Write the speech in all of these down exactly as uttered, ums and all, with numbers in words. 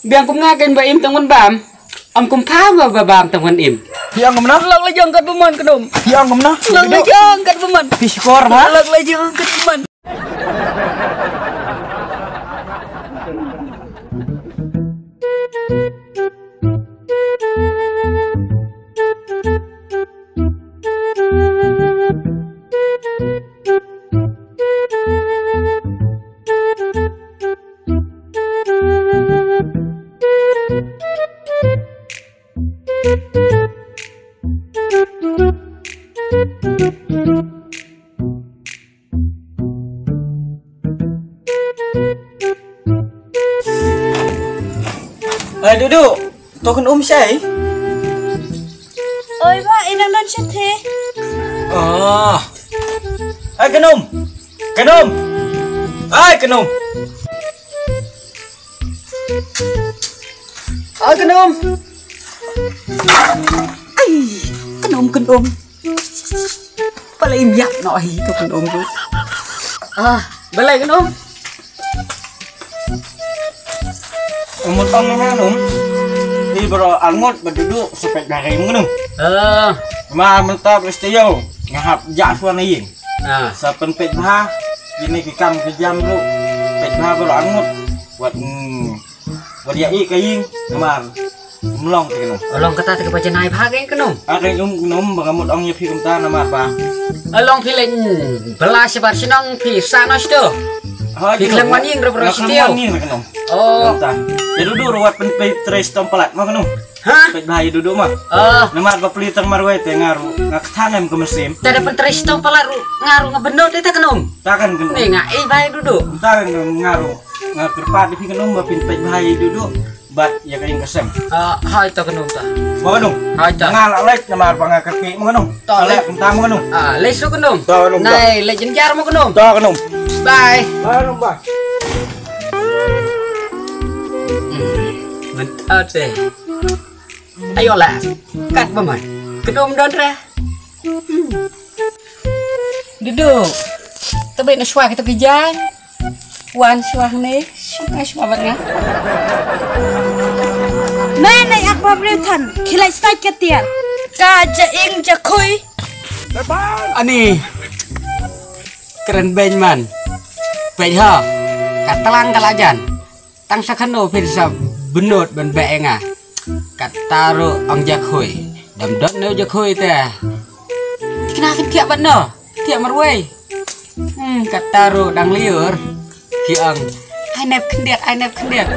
Biang kum nga ken ba im tang wan bam. Am kum pha ba ba bam tang wan im. Phi ong kumno? Lok la jong kat bymman Khnum. Phi ong kumno? Lok la jong kat bymman. Phi shukor ba? Lok la jong kat bymman. Ai Dudu, to Khnum shai. Oi ba, i nang don shathe. Ah. Ai Khnum. Khnum. Ai Khnum. Ai Khnum. Ai Khnum, Khnum. Pala im yak no hi to Khnum. Ah, balai Khnum. Umut ong Khnum. Di bro angut ba Dudu sepet dari Khnum. Ah. Ma mentap istiyo ngahap jak suan yin. Ah. Sa pen pet bha. Ini ki kam ki jam ru. Pet bha bro angut. Wat mm, wat ya i ka yin. Namar mlong te Khnum. Along kata te ka bajanai bha ka Khnum. A ka um Khnum ba ngamut ong ya phi kumta namar ba. Along phi leng bela sebar sinong phi sa no sto. Ha, phi klem wan yin ru bro sto. Wan yin Khnum. Oh. Kumta. Ya Dudu ru wat pen pet tres tom palat ma Khnum. Ha? Pet bha ya Dudu ma. Ah. Namar ba pli tang marwei te ngaru nga kthanem ka mesim. Te da pen tres tom palat ru ngaru nga benot te ta Khnum. Ta kan Khnum. Ni nga i bha ya Dudu. Ta kan ngaru. Nga kyrpad ïa phi Khnum ba phin peit bha ïa Dudu bad ïa ka ïing ka sem. Ah, hai ta Khnum ta. Mo Khnum. Hai ta. Nga la leit namar ba nga kyrpad mo Khnum. Ta leit. Leit kumta mo Khnum. Ah, leit shu Khnum. Ta Khnum, ta. Nai, leit jynjar mo Khnum. Ta Khnum. Bye. Bye Khnum, bye. Hmm, mynta te. Ayo lah. Kat ba mai. Khnum don re. Dudu. Tebit na shwa kita ki jan. Wan shwa ne. Shwa shwa bad nga. Nai nai ak ba briew than. Khilai sait ka tiar. Ka ja ing ja khui. Ani. Kren beiñ man. Peit ha. Ka tlang ka la jan. Tang sa khano phin sa bynnud ban beh ïa nga. Kata ruh ong jakhui. Dam dot ne jakhui te. Thikna phin thiah ban no. Thiah marwei. Hmm, kata ruh dang liur. Ki ong. Ai nep khyndiat, ai nep khyndiat.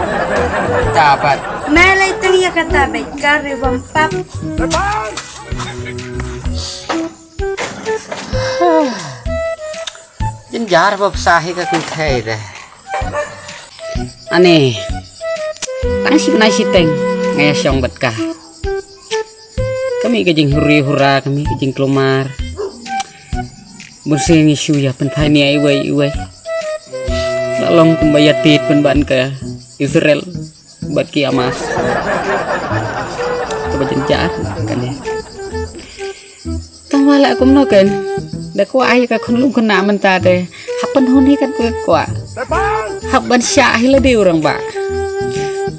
Ta pat. Nai lai tang ïa kata beit ka ri bam pap. Jynjar ba psa hi ka kynthei te. Ani. Tang shi bnai shiteng nga ïa shong bad ka. Ka mih ka jinghuri hura, ka mih ka jingklumar. Bunsien ngi shu ïa pynphai nia iwei iwei. La long kumba ïa tied pynban ka Israel bad ki Hamas. Kaba jynjar kane. Tang ba lah kumno ken. Da kwah ai ka khunlung khynnah mynta te. Hap ban hun hi kat ka kwah. Hap ban shah hi lade u rangbah.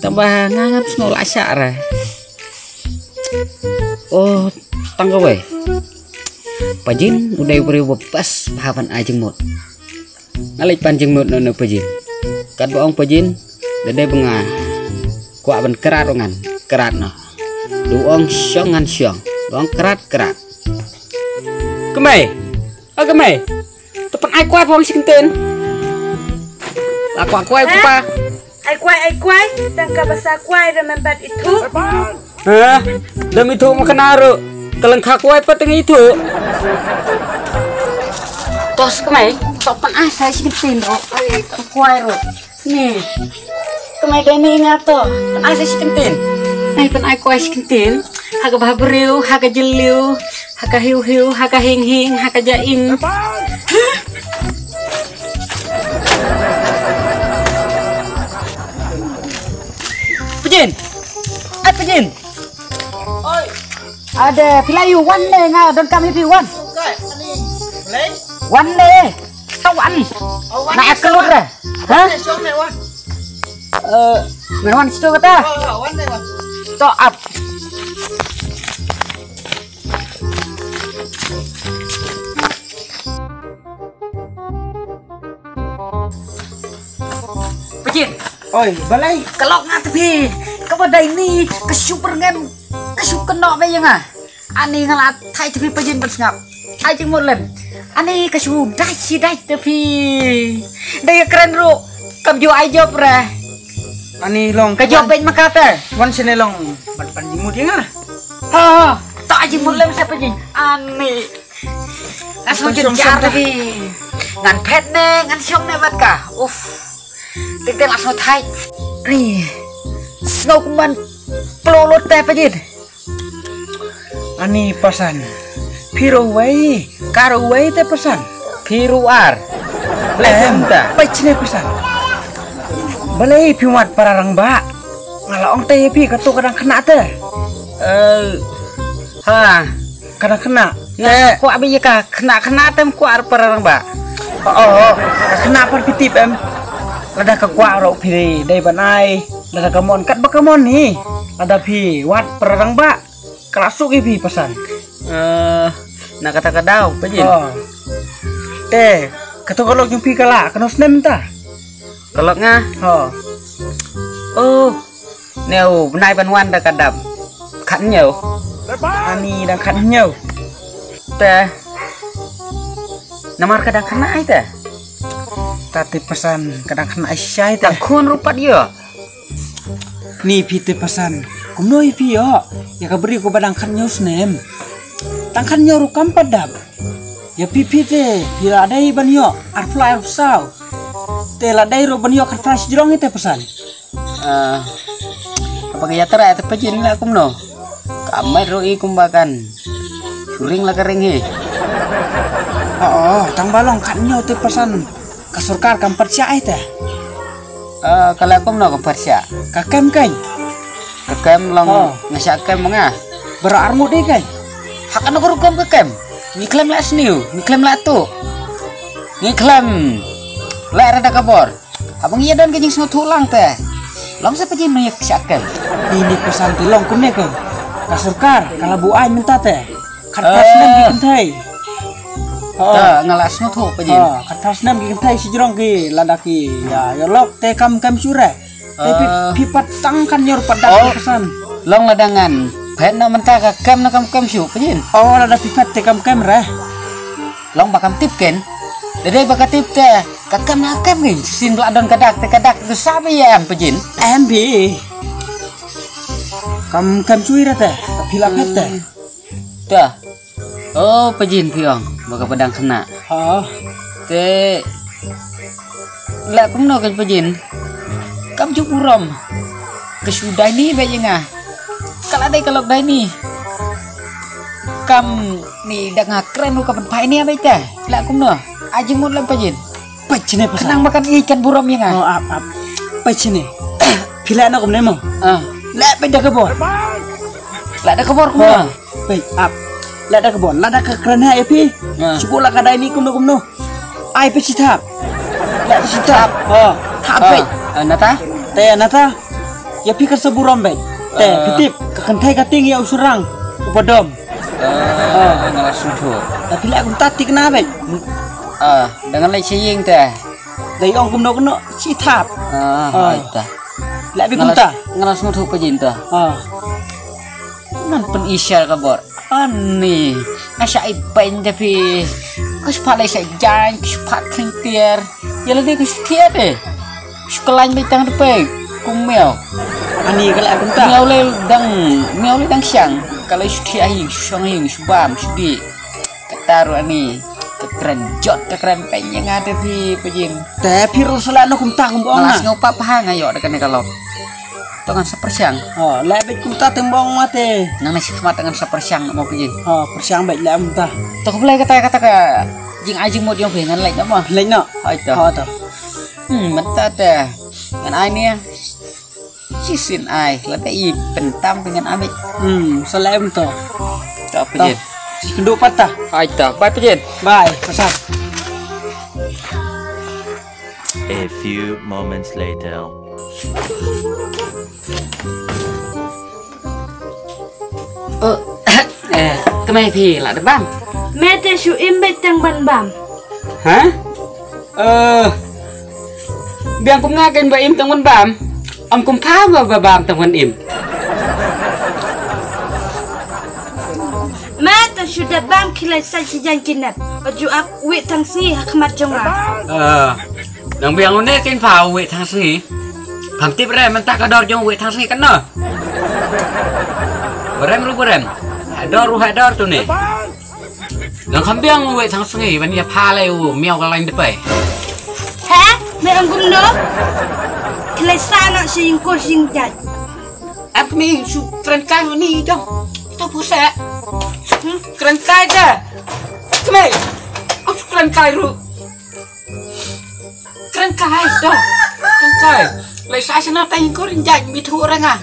Tang ba nga ngam sngew lah shah re. Oh, tang kawei. Pajin u dei u briew ba best bha ban ai jingmut. Nga leit pan jingmut na u Pajin. Katba ong Pajin, da dei ba nga kwah ban krat ruh ngan krat noh. Da u ong shong ngan shong, da u ong krat krat. Kmie, o kmie, to pynai kwai phong shi kyntien. La kwah kwai u kpa. Ai kwai, ai kwai, tang kaba sa kwai da mynta ithuh. Ha? Da mynta ma kane ruh. Ka lyngkha kwai pat tang ithuh. Tos kmie, to pynai sa shi kyntien ruh. Ai kwai ruh. Ni. Kmie dei ni nga to. Pynai sa shi kyntien. Ai pynai kwai shi kyntien. Ha kaba briew, ha ka jylliew, ha ka hiu hiu, ha ka hing hing, ha ka ja ing. Pajin. Ai Pajin. Oi. Ade, phi la ïoh wan ne nga donkam ïa phi wan. Wan ne. To wan. Na akhlur re. Ha? Eh, men wan sito kata. To ap. Pajin. Oi, balei? Ka lok nga te phi. Kaba dei ni ka shu pyrngem, ka shu kynnoh ba ïa nga. Ani nga la thait te phi pajin ban sngap. Ai jingmut lem. Ani ka shu dait shi dait te phi. Dei ka kren ruh kam ju ai jop re. Ani long ka jop beit ma ka te. Wan sene long. Ban pan jingmut ïa nga. Ha, ha. Ta jingmut lem sa pajin. Ani. Nga sngewjynjar te phi. Ngan phet ne ngan shong ne bad ka. Uf. Tik tik la sngew thait. Ri. Sngew kumban plo lut te pajin. Ani pasan. Phi ruh wei, ka ruh wei te pasan. Phi ruh ar. Blei em ta. Peit ne pasan. Balei phi wad para rangbah? Nga la ong te ïa phi kato ka dang khynnah te. Eh, ha. Ka dang khynnah. Nga kwah ba ïa ka khynnah khynnah te em kwah ar para rangbah. Oh, oh, oh. Ka khynnah pat phi tip em. Lada ka kwah ruh phi dei ban ai. Lada ka mon kat ba ka mon hi. Lada phi wad para rangbah. Ka la suk ïa phi pasan. Eh, na kata ka daw pajin. Oh. Te, kato ka lok jong phi ka la, kano snem ta? Ka lok nga. Oh. Oh. Neu, bnai ban wan da ka dam. Khat nyeu. Ani dang khat nyeu. Te. Namar ka dang khynnah ai te. Ta te pasan ka dang khynnah ai shai te. Dang khun ruh pat ïa. Ni phi te pasan. Kumno ïa phi ïoh? Ïa ka briew kaba dang khat nyeu snem. Dang khat nyeu ruh kam pat dap. Ïa phi phi te, phi la dei ban ïoh arphew lai arphew saw. Te la dei ruh ban ïoh khatphra shijrong ïa te pasan. Ah, kaba ka ïatrei te pajin la kumno? Ka met ruh i kumba kan. Shu ring la ka ring hi. Oh, oh, tang ba long khat nyeu te pasan. Ka sorkar kam pat shah ai te. Eh, ka leh kumno kam pat shah? Ka kem kein. Ka kem long. Oh. Nga shah kem ma nga. Baroh arngut dei kein. Ha kano ka rukom ka kem? Ngi khlem leh sniew, ngi khlem leh tuh. Ngi khlem leh re da ka bor. Haba ngi ïa don ka jingsngewthuh lang te. Long sa pajin ngi shah kem. Ini pasan te long kumne kein. Ka sorkar ka la buain mynta te. Khatphra snem ki kynthei. Oh. Ta nga la sngewthuh pajin. Oh, khatphra snem ki kynthei shijrong ki lada ki ïa ïalok te kam kem shuh re. Te phi, ah, phi pat tang khat nyeu pat dap. Oh. Pasan. Long lada ngan phet noh mynta ka kem na kam kem shuh pajin. Oh, lada phi phet te kam kem re. Long ba kam tip kein. Lada dei ba ka tip te ka kem na kem kein. Shisien ba la don ka dak te ka dak te sa ba ïa em pajin. Em bi. Kam kem shuh re te. Ka phi la phet te. Hmm. Ta. Oh, pajin phi ong ba ka ba dang khynnah. Ha. Te leh kumno ka pajin. Kam ju burom. Ka shu dei ni ba ïa nga. Ka la dei ka lok dei ni. Kam ni da nga kren ruh ka ban phai ni ba ite. Leh kumno. Ai jingmut lem pajin. Peit shane pasan. Khnang ba kan ïeit kan burom ïa nga. Oh, ap, ap. Peit shane. Phi leh na kumne mo. Ah. Leh peit da ka bor. Leh da ka bor kumno. Oh. Peit, ap. Lada ka bor, lada ka kren ha ïa phi. Ha. Shu la ka dei ni kumno kumno. Ai peit shi thap. Lada shi thap. Ha. Thap peit. Ah, nata? Te nata. Ïa phi ka sa burom peit. Te, ah, phi tip ka kynthei ka tieng ïa u shynrang. U ba dom. Ah, nga la sngewthuh. Te phi leh kumta thikna peit. Ah, da ngan leit sha ïing te. Da ong kumno kumno shi thap. Ah, ah, ai ta. Leh phi kumta. Nga la sngewthuh pajin ta. Ah. Ngan pynïashar ka bor. Ani, nga shah ïeit beiñ da phi. Ka shu pat lei shah jaiñ, ka shu pat khlieng tiar. Ïa lade ka shu thiah te. Shu khlaiñ beit tang da phi. Kum miaw. Ani ka leh kumta. Miaw lei dang, miaw lei dang shang. Ka lei shu thiah hi, shu shong hi, shu bam, shu dih. Kata ruh ani. Ka kren jot, ka kren beiñ ïa nga da phi pajin. Te phi ruh sa leh noh kumta kumba ong nga. Nga la sngewpap ha nga ïoh da kane ka lok. To ngan sa pyrshang. Oh, leh beit kumta te mong ma te. Nang na shi khmat ngan sa pyrshang mo phi. Oh, pyrshang beit leh kumta. To khublei kata kata ka jingai jingmut jong phi ngan leit noh mo. Leit noh. Hoi to. Hoi to. Hmm, mynta te. Ngan ai ne. Shisien ai, lada i pyntam te ngan ai beit. Hmm, sa leh kumta. To phi. Shi kynduh pat ta. Hoi to. Bye phi. Bye. Pasan. A few moments later. Oh, eh, kmie phi la da bam? Me te shu im beit tang ban bam. Ha? Eh, biang kum nga ken ba im tang ban bam. Am kum pha ba ba bam tang ban im. Me te shu da bam, khie lai sa shi jan ki nep. Aju ap wei thang sngi ha khmat jong nga. Eh, nang biang une ken pha wei thang sngi. Pham tip re mynta ka dor jong wei thang sngi kan no. Barem ru barem. Hador ru hador tu ne. Nang kham biang wei thang sngi ban ïa pha lai u miaw ka lain de pai. He? Me ong kumno? Khie lai sa na shi ïing kur shi ïing jait. Ap mi su kren kai ni dong. To puse. Hmm? Kren kai de. Kmie. Ap su kren kai ru. Kren kai to. Kren kai. Lai sa sna ta ïing kur ïing jait mi thu ra nga.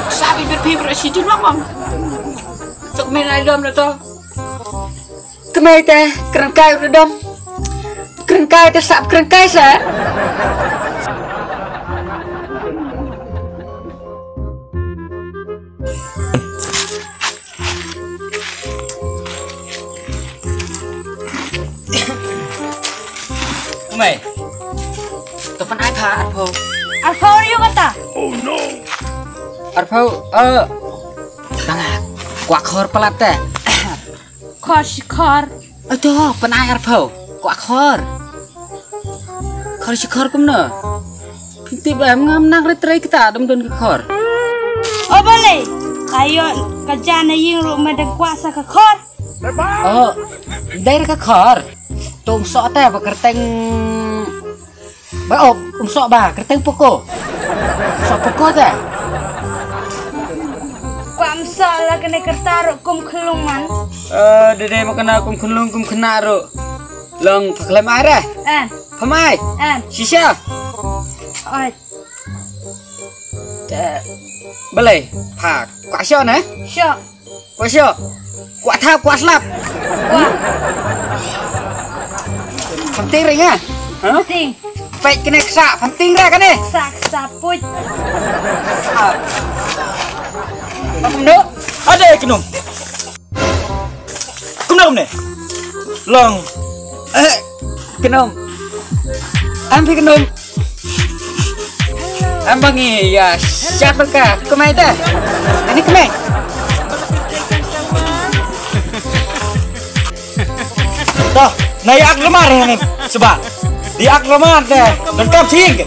Sa bi bit phi bra shi tu long bang. Sok me lai dom na to. Kmie te kren kai u dom. Kren kai te sap kren kai sa. Kmie. To pan ai pha arphew. Arphew riu kata. Arphew, eh. Tanga. Kwah khor palat te. Khor shi khor. Aduh, pan ai arphew. Kwah khor. Khor shi khor kumno. Pynti ba em ngam nang re trei kita dam don ka khor. O balei. Ayo ka jan na ïing ru ma dang kwah sa ka khor. Oh, dai re ka khor. Tum sok te ba kyrteng. Ba, oh, um sok ba, kyrteng Poko. Sok Poko te. Kwah um sok la kane kyrta ruh kum khyllung man. Eh, dede ma kana kum khyllung kum khynnah ruh. Long pha khlem ai re. Eh. Pha mai. Eh. Shisha. Oi. Te. Balei. Pha. Kwah sho ne? Sho. Kwah sio. Kwah thap, kwah slap. Kwah. Pynting ring ah. Ha? Pynting. Peit kane ksa, pynting ra kane. Ksa, ksa puit. Kumno? Ade kumno. Kumno kumne. Long. Eh, kumno. Am phi kumno. Am bangi ya shat bangka kemai ta. Ini kemai. Toh, na yak lemar ini sebab. Di ak lemar deh. Lengkap sing.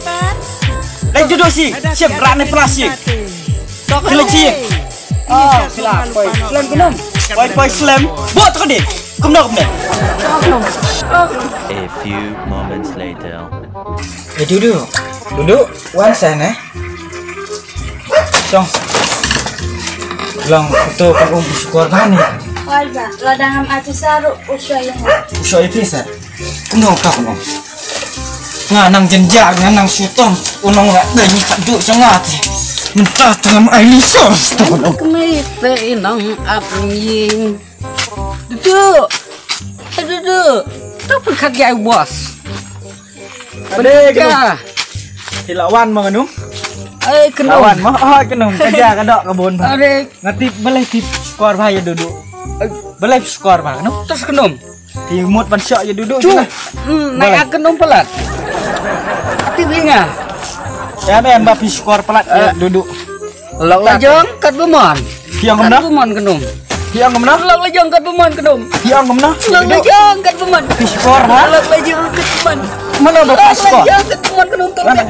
Dai duduk sing. Siap rak ni pelasik. Toh kena sing. Oh, sila. Poi slam kenum. Poi poi slam. Buat tu ni. Kumno kumno. A few moments later. Eh, duduk. Duduk. Wan sana. Song. Long tu kan um syukur bani. Wal ba. Ladang am atu saru usha yang. Usha itu sa. Kumno ka kumno. Nga nang jenjak, nga nang sutom. Unong la dai ni tak duk jong nga ti. Mentah tengah ai ni sos tu kumno. Kemai pe inong ap nying. Duduk. Eh, duduk. Tu pun khat jai bos. Ade kenum. Ki lawan ma kenum. Eh, kenum. Lawan ma. Oh, kenum. Kaja ka dok ka bun ba. Ade. Ngati balai tip skor ba ya duduk. Balai skor ba kenum. Terus kenum. Ti mut ban syok ya duduk. Cuk. Hmm, naik kenum pelat. Ti binga. Ya men ba pi skor pelat ya duduk. Lok la jong kat bumon. Hiang kumno? Kat bumon kenum. Hiang kumno? Lok la jong kat bumon kenum. Hiang kumno? Lok la jong kat bumon. Piskor ha? Lok la jong kat bumon. Mana ada piskor? Lok la jong kat bumon kenum tu. Mana?